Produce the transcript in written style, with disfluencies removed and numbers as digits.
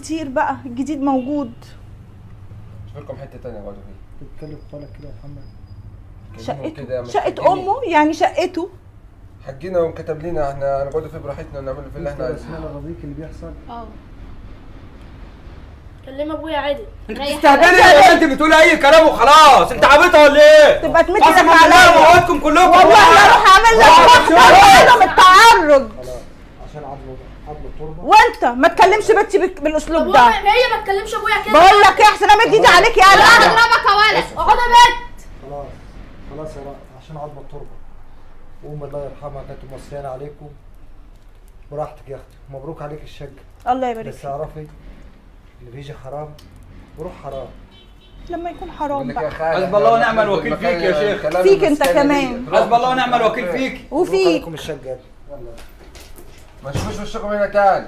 كتير بقى، الجديد موجود. شوف لكم حتة ثانية اقعدوا فيها. بتتكلم في بالك كده يا محمد؟ كلمهم كده شقته، مش شقه حجيني. امه يعني، شقته. حجينا وكتب لنا احنا هنقعدوا فيه براحتنا ونعمل فيه اللي احنا انت عايزينه. اسماء رضيك اللي بيحصل. اه. كلم ابويا عادي. انت بتستهبلي ولا انت بتقولي اي كلام وخلاص؟ انت عبيطه ولا ايه؟ تبقى تمد قسما ايدك بالله عليا. موتكم كلكم. والله لا اروح اعمل لك محضر عدم التعرض. خلاص عشان عضلة التربة. وانت ما تكلمش بنتي بالاسلوب طب ده. هي ما تكلمش ابويا كده. بقول لك ايه، احسن امد ايدي عليك يا انا قلق. هضربك يا ولد. اقعد يا بنت. خلاص خلاص يا رأفت، عشان عظمه التربة. وام الله يرحمها كانت موصيانه عليكم. براحتك يا اختي، مبروك عليك الشقة. الله يبارك بس فيك. اعرفي اللي بيجي حرام وروح حرام. لما يكون بقول حرام لك يا بقى. خالد، حسب الله ونعم احنا الوكيل فيك يا شيخ. الكلام فيك انت المسكنة كمان. دي. حسب الله ونعم الوكيل فيك. مبروك وفيك. عليكم الشقة يا ابني. يلا. ما تشوفوش وشكم هنا تاني.